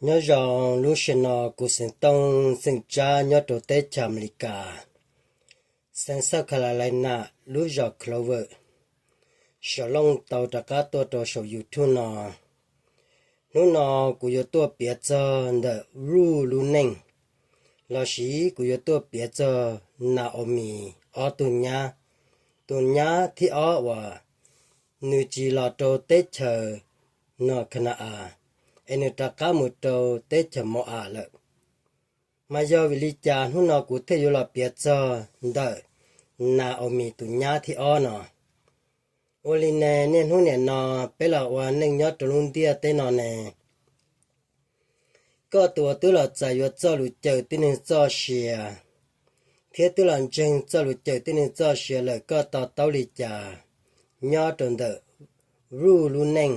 Nyob zoo lub sij hawm no kuv xeem Tooj Xeem Tsab nyob rau teb chaws Amelikas, xeev South Carolina, lub zos Clover, Soo Looj tau rov qab tuaj rau saum YouTube no. Hnub no kuv yuav tuaj piav txog ntawm Ruth lub neej, lossis kuv yuav tuaj piav txog Naomi ob tug nyab. Tus nyab thib ob uas nws tsis los rau teb chaws no Kana-as, es nws rov qab mus rau teb chaws Mo-am lawm. Mas yog vim li cas hnub no kuv thiaj yuav los piav txog ntawm Naomi tus nyab thib ob no? Ua li ne, niaj hnub nim no peb los ua neej nyob rau lub ntiaj teb no ne, koj tus uas twb los txais yuav txoj lus cawm tib neeg txoj sia thiab twb los ntseeg txoj lus cawm tib neeg txoj sia lawm, koj to taub li cas nyob rau ntawm Ruth lub neej,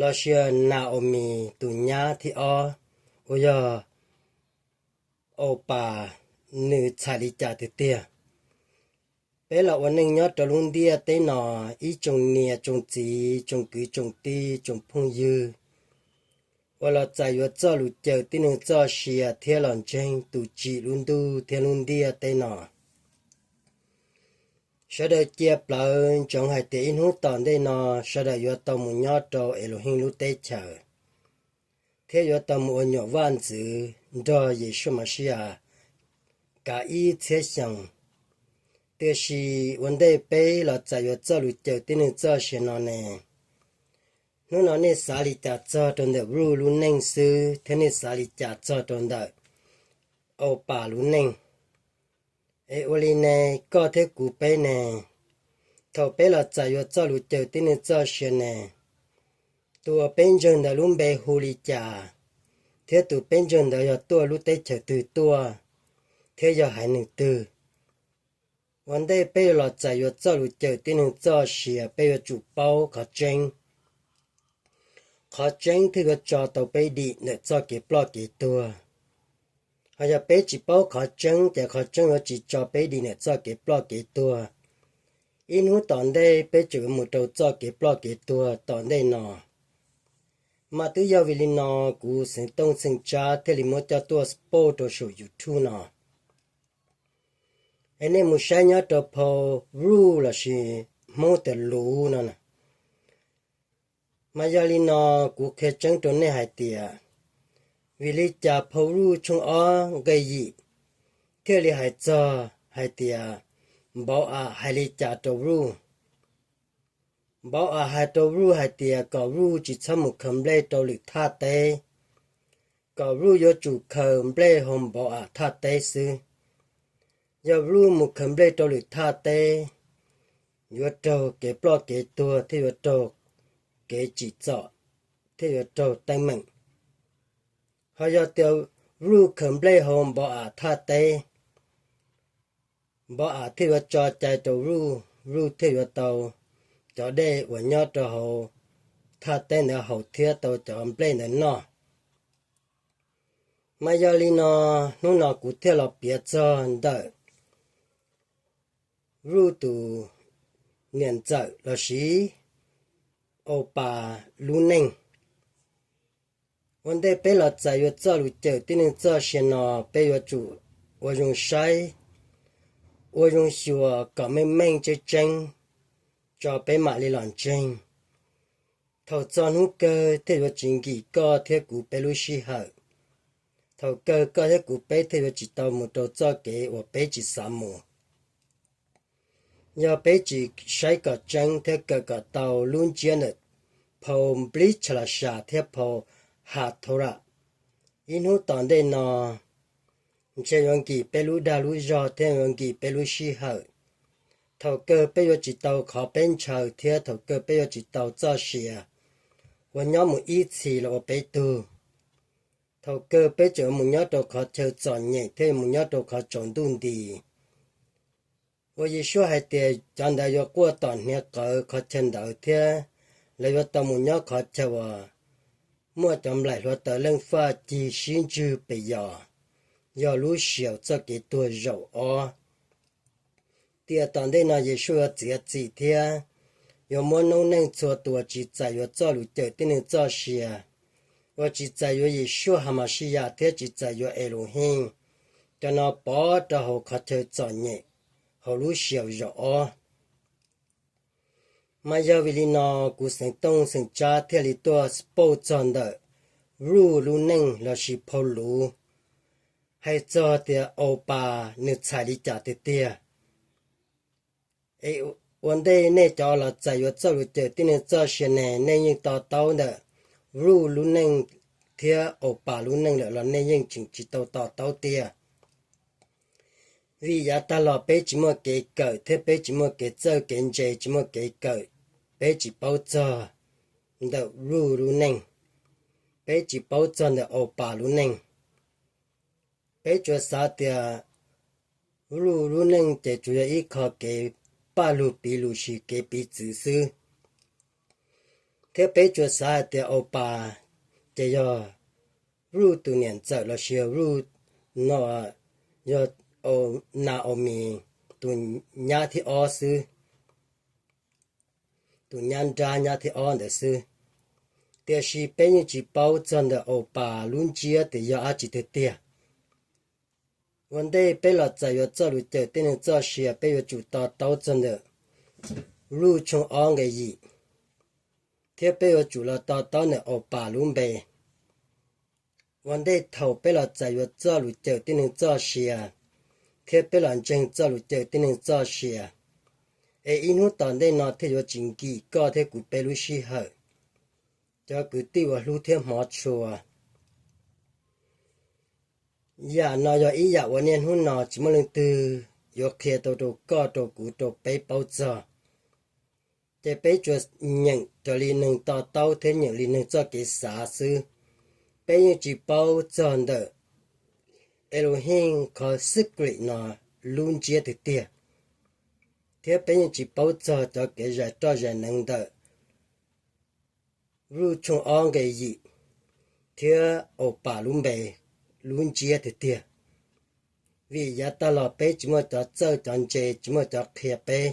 lossis Naomi tus nyab thib ob uas yog Aupas, nws txhais li cas tiag tiag? Peb los ua neej nyob rau lub ntiaj teb no, ib tsoom niam tsoom txiv, tsoom kwv tsoom tij, tsoom phooj ywg uas los txais yuav txoj lus cawm tib neeg txoj sia thiab los ntseeg tus Tsim lub ntuj thiab lub ntiaj teb no. Sawv daws cia plawv ntsoov hais tias ib hnub tom ntej no sawv daws yuav tau mus nyob rau Elohim lub teb chaws, thiab yuav tau mus ua nyuam vaj ntxwv nrog Yeshua Mashiach kav ib txhiab xyoo. Tiam sis ua ntej peb los txais yuav txoj lus cawm tib neeg txoj sia no ne, hnub no nej xav li cas txog rau ntawm Ruth lub neej xwb thiab nej xav li cas txog rau ntawm Aupas lub neej? Es ua li ne, koj thiab kuv peb ne, thaum peb los txais yuav txoj lus cawm tib neeg txoj sia ne, tus uas peb ntseeg ntawd lub npe hu li cas, thiab tus peb ntseeg ntawd yog tuaj lub teb chaws twg tuaj, thiab yog haiv neeg twg? Ua ntej peb yuav los txais yuav txoj lus cawm tib neeg txoj sia, peb yuav tsum paub qhov tseeb. Qhov tseeb thiaj yuav tso tau peb dim ntawm txoj kev ploj kev tuag. Ho yog peb tsis paub qhov tseeb ces qhov tseeb yuav tsis tso peb dim ntawm txoj kev ploj kev tuag. Ib hnub tom ntej peb tseem yuav mus rau txoj kev ploj kev tuag tom ntej no. Mas twb yog vim li no kuv Xeev Tooj Xeem Tsab thiaj li muab coj tuaj post rau saum YouTube no. Es nej mus saib nyob rau phau Ruth lossis Hmoob tias Luv no na. Mas yog li no kuv qhia tseeb rau nej hais tias, vim li cas phau Ruth tshooj ob nqe yim thiaj li hais txog hais tias Npau-am hais li cas rau Ruth? Npau-am hais rau Ruth hais tias kom Ruth tsis txhob mus khaws nplej rau lwm thaj teb, kom Ruth yuav tsum khaws nplej hauv Npau-am thaj teb xwb. Yog Ruth mus khaws nplej rau lwm thaj teb, yuav raug kev ploj kev tuag thiab yuav raug kev tsim txom thiab yuav raug teeb meem. Ho yog tias Ruth khaws nplej hauv Npau-am thaj teb, Npau-am thiaj yuav tso cai rau Ruth, Ruth thiaj yuav tau cov dej uas nyob rau hauv thaj teb ntawd haus thiab tau cov nplej ntawd noj. Mas yog li no, hnub no kuv thiaj los piav txog ntawm Ruth tus niam ntxawm lossis Aupas lub neej. Ua ntej peb los txais yuav txoj lus cawm tib neeg txoj sia no, peb yuav tsum ua zoo saib, ua zoo xyuas kom meej meej tseeb tseeb, tso peb mam li los ntseeg. Thaum txog hnub kawg thiaj yuav tsis nkim koj thiab kuv peb lub sij hawm. Thaum kawg koj thiab kuv peb thiaj yuav tsis tau mus rau txoj kev uas peb tsis xav mus. Yog peb tsis saib kom tseeb thiab kawm kom tau lub ntsiab ntawm phau Nplij Tsha Las Sas thiab phau Hatorah, ib hnub tom ntej no ntshe yuav nkim peb lub dag lub zog thiab yuav nkim peb lub sij hawm. Thaum kawg peb yuav tsis tau qhov peb ntshaw thiab thaum kawg peb yuav tsis tau txoj sia uas nyob mus ib txhis los ua peb tug. Thaum kawg peb tseem mus nyob rau qhov chaw txom nyem thiab mus nyob rau qhov tsaus ntuj nti, uas Yeshua hais tias cov ntawd yuav quaj tom hniav qawv qhov chaw ntawd thiab lawv yuav tau mus nyob qhov chaw uas muaj cov nplaim hluav taws leej faj cig sib ntswg pes yos, yog lub sij hawm txoj kev tuag zaum ob. Tiam tom ntej no Yeshua yuav txiav txim thiab yuav muab noob neej txhua tus tsis txais yuav txoj lus cawm tib neeg txoj sia, uas tsis txais yuav Yeshua HaMashiach thiab tsis txais yuav Elohim, cov no pov rau hauv qhov chaw txom nyem hauv lub sij hawm zaum ob. Mas yog vim li no kuv xeem Tooj xeem Tsab thiaj li tuaj pauj txog ntawm Ruth lub neej lossis phau luv, hais txog tias Aus Pas nws txhais li cas tiag tiag. Es ua ntej nej cov los txais yuav txoj lus cawm tib neeg txoj sia ne, nej yeej to taub ntawm Ruth lub neej thiab Aus Pas lub neej lawm los nej yeej tseem tsis tau to taub tiag. Vim yav tag los peb tsis muaj kev kawm thiab peb tsis muaj kev txawj kev ntse, tsis muaj kev kawm, peb tsis paub txog ntawm Ruth lub neej, peb tsis paub txog ntawm Aus Pas lub neej. Peb tsuas xav tias Ruth lub neej ces tsuas yog ib qho kev paj lug piv lus sis kev piv txwv xwb, thiab peb tsuas xav hais tias Aus Pas ces yog Ruth tus niam ntxawm lossis Ruth no yog Naomi tus nyab thib ob xwb, tus nyab nrab nyab thib ob ntawd xwb. Tiam sis peb yeej tsis paub txog ntawm Aus Pas lub ntsiab tias yog dab tsi tiag tiag. Ua ntej peb los txais yuav txoj lus cawm tib neeg txoj sia peb yuav tsum to taub txog ntawm Ruth tshooj ob nqe yim, thiab peb yuav tsum los to taub ntawm Aus Pas lub npe. Ua ntej thaum peb los txais yuav txoj lus cawm tib neeg txoj sia, thiab peb los ntseeg txoj lus cawm tib neeg txoj sia, es ib hnub tom ntej no thiaj yuav tsis nkim koj thiab kuv peb lub sij hawm. Cov kwv tij uas hlub thiab hmov tshua, yam no yog ib yam uas niaj hnub no tsis muaj leej twg yuav qhia tau rau koj rau kuv rau peb paub txog. Ces peb tsuas nyeem raws li neeg to taub thiab nyeem li neeg txoj kev xav xwb. Peb yeej tsis paub txog ntawm Elohim qhov secret no lub ntsiab tiag tiag, thiab peb yeej tsis paub txog cov kev zais roj zais neev ntawm Ruth tshooj ob nqe yim thiab Aus Pas lub npe lub ntsiab tiag tiag. Vim yav tag los peb tsis muaj cov txawj cov ntse, tsis muaj cov qhia peb,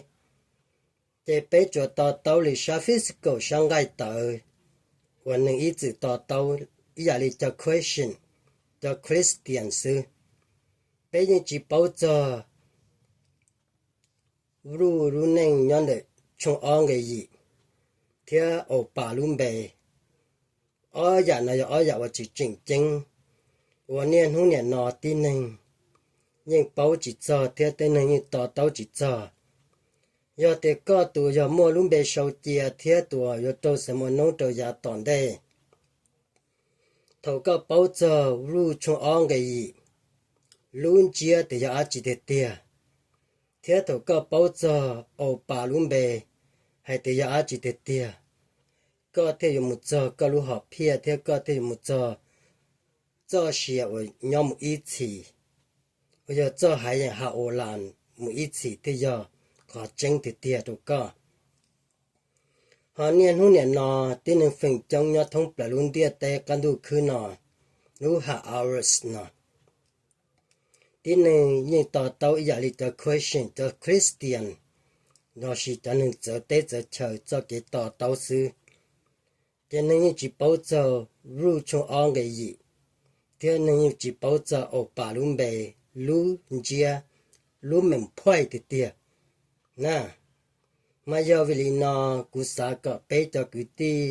ces peb tsuas to taub li sab physical sab nqaij tawv uas neeg ib txwm to taub ib yam li cov Christian, cov Christian xwb. Peb yeej tsis paub txog Ruth lub neej nyob ntawm tshooj ob nqe yim thiab Aus Pas lub npe. Ob yam no yog ob yam uas tsis tseem ceeb uas niaj hnub niam no tib neeg yeej paub tsis txog thiab tib neeg yeej to taub tsis txog. Yog tias koj tus yog muaj lub npe sau cia thiab tus yuav raug xav mus noob rau yav tom ntej, thaum koj paub txog Ruth tshooj ob nqe yim lub ntsiab tias yog dab tsi tiag tiag, thiab thaum koj paub txog Aus Pas lub npe hais tias yog dab tsi tiag tiag, koj thiaj yuav mus txog koj lub hom phiaj thiab koj thiaj yuav mus txog txoj sia uas nyob mus ib txhis, uas yog txoj haiv yees Haolas mus ib txhis thiaj yog qhov tseeb tiag tiag rau koj. Ho niaj hnub niam no tib neeg feem coob nyob thoob plaws lub ntiaj teb qab ntuj khwb no, lub Haaretz no, tib neeg yeej to taub ib yam li cov Christian, cov Christian lossis cov neeg txawv teb txawv chaw txoj kev to taub xwb. Ces neeg yeej tsis paub txog Ruth tshooj ob nqe yim, thiab neeg yeej tsis paub txog Aus Pas lub npe lub ntsiab, lub meem phuaj tiag tiag na. Mas yog vim li no kuv xav kom peb cov kwv tij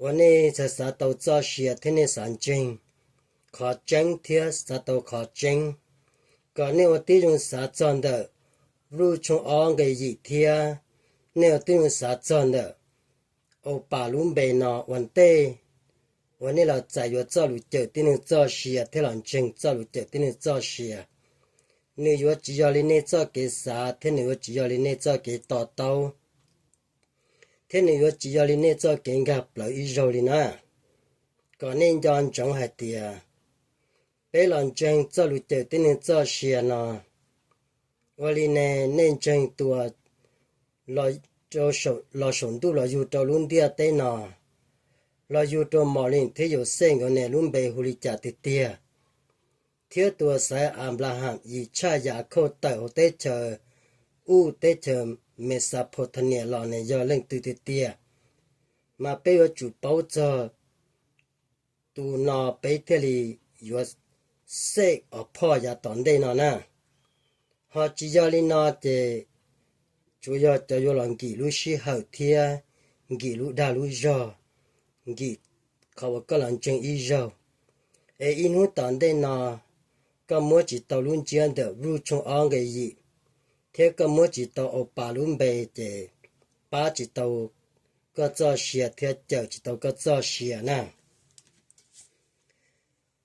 uas nej xav xav tau txoj sia thiab nej xav ntseeg qhov tseeb thiab xav tau qhov tseeb, kom nej ua tib zoo xav txog ntawm Ruth tshooj ob nqe yim thiab nej ua tib zoo xav txog ntawm Aus Pas lub npe no ua ntej uas nej los txais yuav txoj lus cawm tib neeg txoj sia thiab los ntseeg txoj lus cawm tib neeg txoj sia. Nws yuav tsis yog li nej txoj kev xav thiab nws yuav tsis yog li nej txoj kev to taub, thiab nws yuav tsis yog li nej txoj kev nkag plawv ib zaug li na. Kom nej nco ntsoov hais tias peb los ntseeg txoj lus cawm tib neeg txoj sia no, ua li ne, nej ntseeg tus los saum ntuj los yug rau lub ntiaj teb no, los yug rau Malis thiab Yauxej nkawd ne lub npe hu li cas tiag tiag, thiab tus xaiv Anplaham, Yitshaj, Yakhauj tawm hauv teb chaws Ub teb chaws Mexapotamias los ne yog leej twg tiag tiag, mas peb yuav tsum paub txog tus no peb thiaj li yuav set apart yav tom ntej no na. Ho tsis yog li no ces tsuas yog cov yuav los nkim lub sij hawm thiab nkim lub dag lub zog, nkim qhov uas koj los ntseeg ib zaug, es ib hnub tom ntej no koj muab tsis tau lub ntsiab ntawm Vajtswv tshooj ob nqe yim, thiab koj muab tsis tau Au Pas lub npe, ces pab tsis tau koj txoj sia thiab cawm tsis tau koj txoj sia na.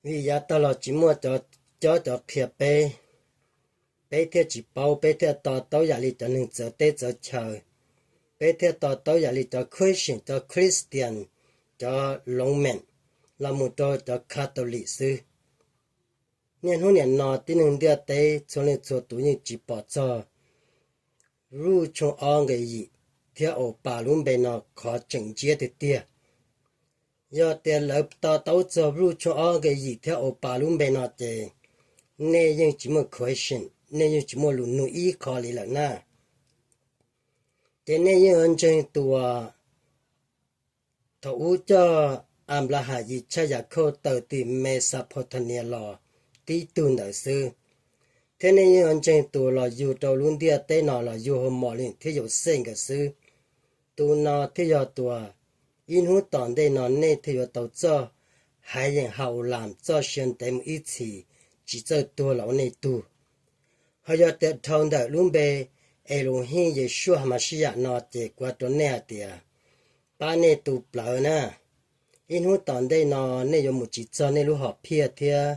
Vim yav tag los tsis muaj cov cob cov qhia peb, peb thiaj tsis paub, peb thiaj to taub yam li cov neeg txawv teb txawv chaw, peb thiaj to taub yam li cov Christian, cov Christian, cov Roman, los mus rau cov Catholic xwb. Niaj hnub nim no tib neeg ntiaj teb txhua leej txhua tus yeej tsis pom txog Vajtswv tshooj ob nqe yim thiab Au Pas lub npe no qhov tseem ntsiab tiag tiag. Yog tias lawv to taub txog Vajtswv tshooj ob nqe yim thiab Au Pas lub npe no ces nej yeej tsis muaj question, nej yeej tsis muaj lus nug ib qho li lawm na. Ces nej yeej yuav ntseeg tus uas thaum ub coj Anplaham, Yixaj, Yakhauj tawm tim Mesopotamia los tib tug ntawd xwb, thiab nej yeej yuav ntseeg tus los yug rau lub ntiaj teb no los yug hauv mos lwm thiab Yauxej nkawd xwb. Tus no thiaj yog tus uas ib hnub tom ntej no nej thiaj yuav tau txoj haiv yeem Haulas txoj sia ntev mus ib txhis tsis txawj tuag los ua nej tug. Ho yog tias dhau ntawm lub npe Elohim Yeshua HaMashiach no ces kuv hais rau nej hais tias pab nej tu plawv na. Ib hnub tom ntej no nej yuav mus tsis txog nej lub hom phiaj thiab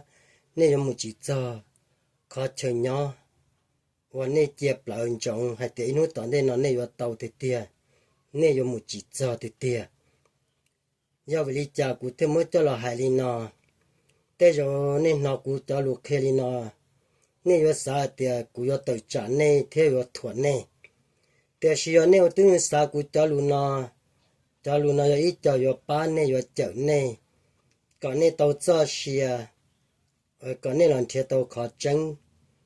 nej yuav mus tsis txog qhov chaw nyob uas nej cia plawv ntsoov hais tias ib hnub tom ntej no nej yuav tau tiag tiag, nej yuav mus tsis txog tiag tiag. Yog vim li cas kuv thiaj muab coj los hais li no? Tej zaum nej hnov kuv cov lus qhia li no, nej yuav xav hais tias kuv yuav tawm tsam nej thiab yuav thuam nej. Tiam sis yog nej ua tib neeg xav kuv cov lus no, cov lus no yog ib co yuav pab nej, yuav cawm nej, kom nej tau txoj sia, kom nej los nrhiav tau qhov tseeb,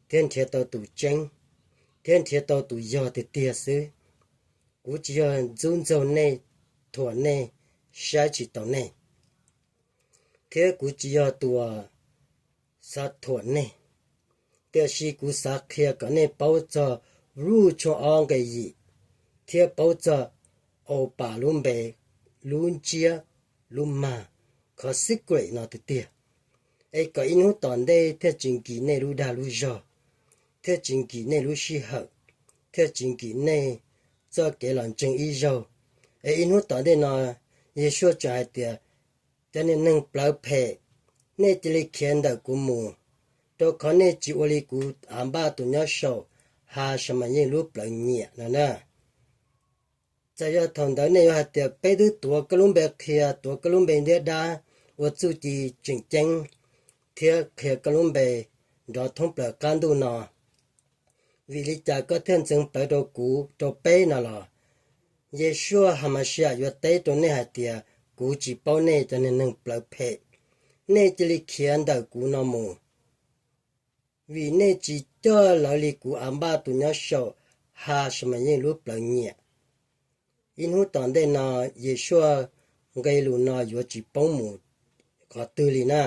thiab nrhiav tau tus tseeb, thiab nrhiav tau tus yog tiag tiag xwb. Kuv tsis yog ntxub ntxaug nej, thuam nej, saib tsis taus nej, thiab kuv tsis yog tus uas xav thuam nej. Tiam sis kuv xav qhia kom nej paub txog Vajtswv tshooj ob nqe yim, thiab paub txog Au Pas lub npe, lub ntsiab, lub mag, qhov secret no tiag tiag, es kom ib hnub tom ntej thiaj tsis nkim nej lub dag lub zog, thiaj tsis nkim nej lub sij hawm, thiaj tsis nkim nej txoj kev los ntseeg ib zaug. Es ib hnub tom ntej no Yeshua tseem hais tias, cov niag neeg plawv phem, nej cia li khiav ntawm kuv mus, rau qhov nej tsis ua li kuv av npaj tus nyob saum Ha Samayej lub plawv nyiam no na. Txawm yog thaum ntawd nej yuav hais tias peb twb tuav koj lub npe qhia, tuav koj lub npe ntiab dab, ua txuj ci tseem ceeb, thiab qhia koj lub npe nrov thoob plaws qab ntuj no, vim li cas koj thiaj ntxeev plawv rau kuv, rau peb no los? Yeshua HaMashiach yuav teb rau nej hais tias, kuv tsis paub nej cov niag neeg plawv phem, nej cia li khiav ntawm kuv no mus, vim nej tsis coj lawv li kuv av npaj tus nyob saum Ha Samayej lub plawv nyiam. Ib hnub tom ntej no Yeshua nqe lus no yuav tsis poob mus qhov twg li na.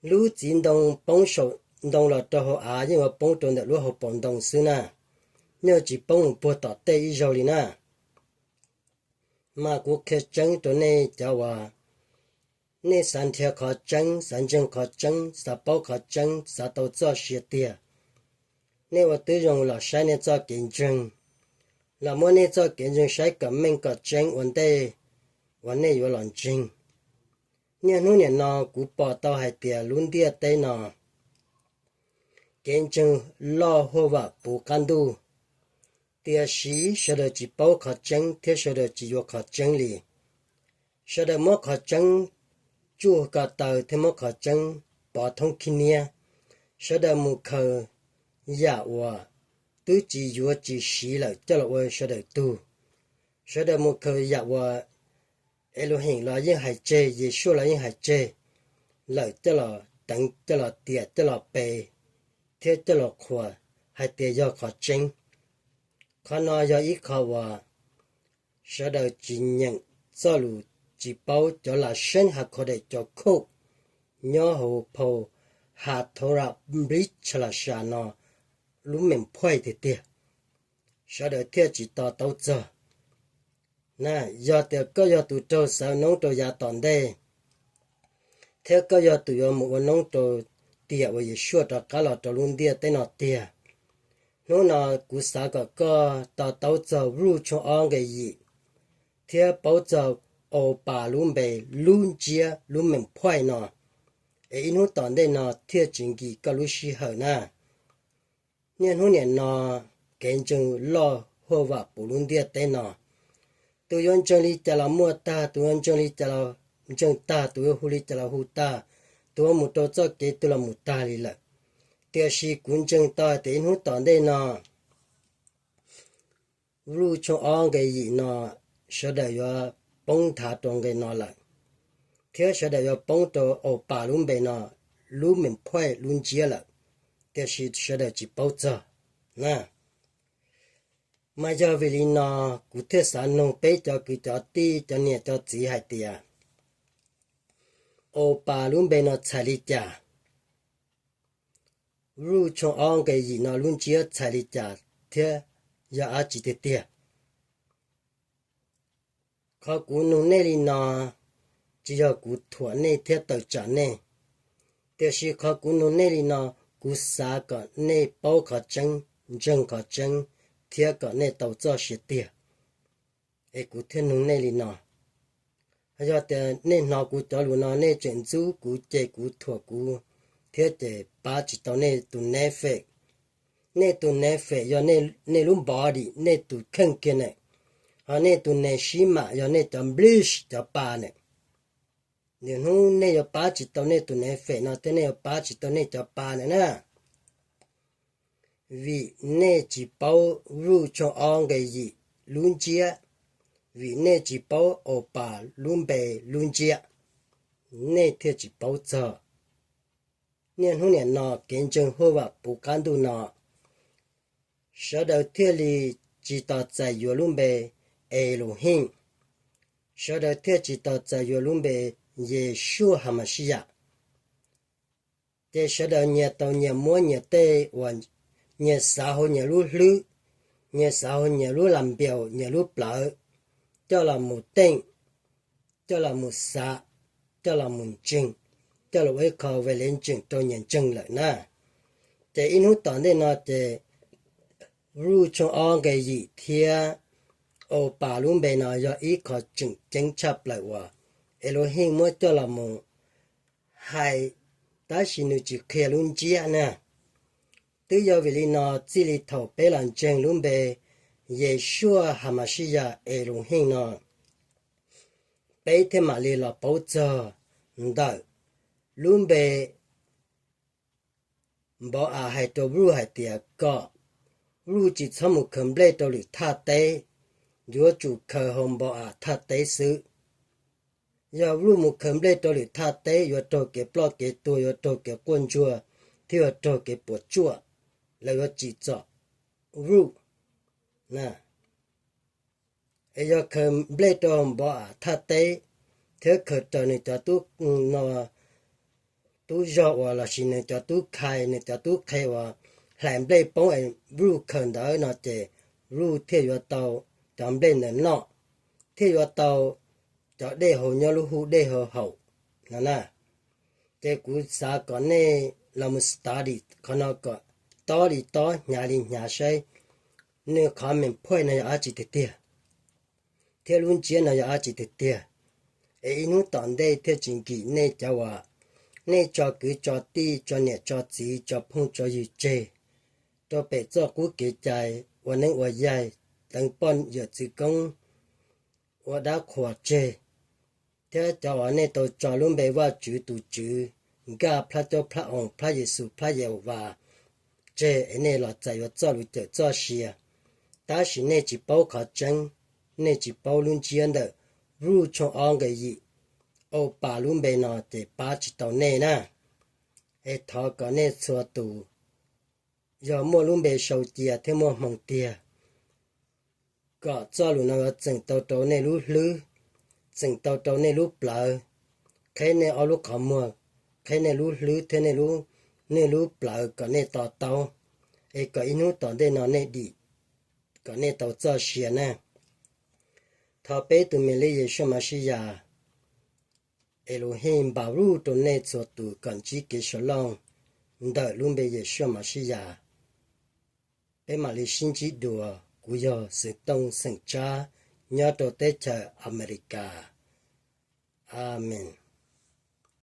Lub txiv ntoo poob saum ntoo los rau hauv av yeej yuav poob rau ntawm lub hauv paus ntoo xwb na, yeej tsis poob mus puag tom tej ib zaug li na. Mas kuv qhia tseeb rau nej cov uas nej xav nrhiav qhov tseeb, xav ntseeg qhov tseeb, xav paub qhov tseeb, xav tau txoj sia tiag, nej ua tib zoo los saib nej txoj kev ntseeg, los muab nej txoj kev ntseeg saib kom meej kom tseeb ua ntej uas nej yuav los ntseeg. Niaj hnub nim no kuv pom tau hais tias lub ntiaj teb no kev ntseeg loj huaj vam puv qab ntuj, tiam sis sawv daws tsis paub qhov tseeb thiab sawv daws tsis yuav qhov tseeb li. Sawv daws muab qhov tseeb tsuj ko taw thiab muab qhov tseeb pov thoob khib niab. Sawv daws mus khaws yam uas twb tsis yuav tsis siv lawm coj los ua sawv daws tug. Sawv daws mus khaws yam uas Elohim los yeej hais tseg, Yeshua los yeej hais tseg lawm coj los teev, coj los tiam, coj los pe, thiab coj los qhuas hais tias yog qhov tseeb. Qhov no yog ib qho uas sawv daws tsis nyeem txoj lus tsis paub cov lam seeb ha kho daim cov khauj nyob hauv phau ha thau ra nplib tsha las sa no lub meem phuaj tiag tiag. Sawv daws thiaj tsis to taub txog. Na, yog tias koj yog tus raug xaws noob rau yav tom ntej, thiab koj yog tus yuav mus ua noob rau tiam uas Yeshua rov qab los rau lub ntiaj teb no tiag, hnub no kuv xav kom koj to taub txog Vajluskub tshooj ob nqe yim, thiab paub txog Au Pas lub npe lub ntsiab lub meem phuaj no, es ib hnub tom ntej no thiaj tsis nkim koj lub sij hawm na. Niaj hnub niam no, kev ntseeg loj huaj vam puv lub ntiaj teb no. Tus yuav ntseeg li cas los muaj tag, tus yuav ntseeg li cas los ntseeg tag, tus yuav hu li cas los hu tag, tus yuav mus rau txoj kev twg los mus tag li lawm. Tiam sis kuv ntseeg tau hais tias ib hnub tom ntej no, Vajluskub tshooj ob nqe yim no, sawv daws yuav poob nthav rau nqe no lawm, thiab sawv daws yuav poob rau Au Pas lub npe no lub meem phuaj lub ntsiab lawm, tiam sis sawv daws tsis paub txog na. Mas yog vim li no, kuv thiaj xav nug peb cov kwv cov tij, cov niam cov txiv hais tias, Au Pas lub npe no txhais li cas? Vajluskub tshooj ob nqe yim no lub ntsiab txhais li cas thiab yog dab tsi tiag tiag? Qhov kuv nug nej li no, tsis yog kuv thuam nej thiab tawm tsam nej, tiam sis qhov kuv nug nej li no, kuv xav kom nej paub qhov tseeb, ntseeg qhov tseeb, thiab kom nej tau txoj sia tiag. Es kuv thiaj nug nej li no. Yog tias nej hnov kuv cov lus no nej tseem ntxub kuv, ces kuv thuam kuv, thiab ces pab tsis tau nej tus name fem. Nej tus name fem yog nej lub body, nej tus kheej kiag ne, ho nej tus name sib mam yog nej cov npliv cov pa ne. Nws hnub nej yuav pab tsis tau nej tus name fem no thiab nej yuav pab tsis tau nej cov pa na na. Vim nej tsis paub Vajluskub tshooj ob nqe yim lub ntsiab, vim nej tsis paub Au Pas lub npe lub ntsiab, nej thiaj tsis paub txog. Niaj hnub niam no kev ntseeg huaj vam puv qab ntuj no, sawv daws thiaj li tsis tos txais yuav lub npe Elohim, sawv daws thiaj tsis tos txais yuav lub npe Yeshua Hamashiach. Ces sawv daws nyias tau nyias muab nyias tej uas nyias xav hauv nyias lub hlwb, nyias xav hauv nyias lub lam npiaus, nyias lub plawv, coj los mus teej, coj los mus xav, coj los mus ntseeg, coj los ua ib qho ve lev ntseem rau nyias ntseeg lawm na. Ces ib hnub tom ntej no ces Vajluskub tshooj ob nqe yim thiab Au Pas lub npe no yog ib qho tseem ceeb tshaj plaws uas Elohim muab coj los mus hais, tab sis nws tsis qhia lub ntsiab na. Twb yog vim li no txij li thaum peb los ntseeg lub npe Yeshua Hamashiach Elohim no, peb thiaj mam li los paub txog ntawm lub npe Npov-am hais rau Vajluskub hais tias kom Vajluskub tsis txhob mus khaws nplej rau lwm thaj teb, yuav tsum khaws hauv Npov-am thaj teb xwb. Yog Vajluskub mus khaws nplej rau lwm thaj teb yuav raug kev ploj kev tuag, yuav raug kev quaj ntsuag, thiab yuav raug kev puas tsuaj, lawv yuav tsim txom Vajluskub. Es yog khaws nplej rau Npov-am thaj teb, thiab khaws raws nws cov tub no, tub zog uas lossis nws cov tub khai, nws cov tub qhe uas hlais nplej poob es Vajluskub khaws ntawd no ces Vajluskub thiaj yuav tau cov nplej ntawd noj, thiaj yuav tau cov dej haus nyob lub hu dej haus haum no na. Ces kuv xav kom nej los mus study qhov no kom tob li tob, hnyav li hnyav saib nws qhov meem phuaj no yog dab tsi tiag tiag, thiab lub ntsiab no yog dab tsi tiag tiag. Es ib hnub tom ntej thiaj tsis nkim nej cov uas nej tso kwv tso tij, tso niam tso txiv, tso phooj tso ywg tseg rau pem txoj qub kev cai, ua neeb ua yaig, teev poj yawm txwv koob, ua dab qhuas tseg, thiab cov uas nej tau tso lub npe Vajtswv tus Tswv, Nkaj Plab Caub Plab Oos, Plab Yexus, Plab Yehauva tseg es nej los txais yuav txoj lus cawm txoj sia. Tab sis nej tsis paub qhov tseeb, nej tsis paub lub ntsiab ntawm Vajluskub tshooj ob nqe yim, Au Pas lub npe no ces pab tsis tau nej na. Es thov kom nej txhua tus yog muaj lub npe sau cia thiab muaj hmoo tiag, kom txoj lus no yuav txeem tau rau nej lub hlwb, txeem tau rau nej lub plawv, qheb nej ob lub qhov muag, qheb nej lub hlwb thiab nej lub plawv kom nej to taub, es kom ib hnub tom ntej no nej dim, kom nej tau txoj sia na. Thov peb tus me li Yeshua Mashiach, Elohim Baruj, rau nej txhua tus kom ntsib kev shalom ntawm lub npe Yeshua Mashiach. Peb mam li sib ntsib dua. Kuv yog Xeem Tooj xeem Tsab, nyob rau teb chaws Amelikas. Amees.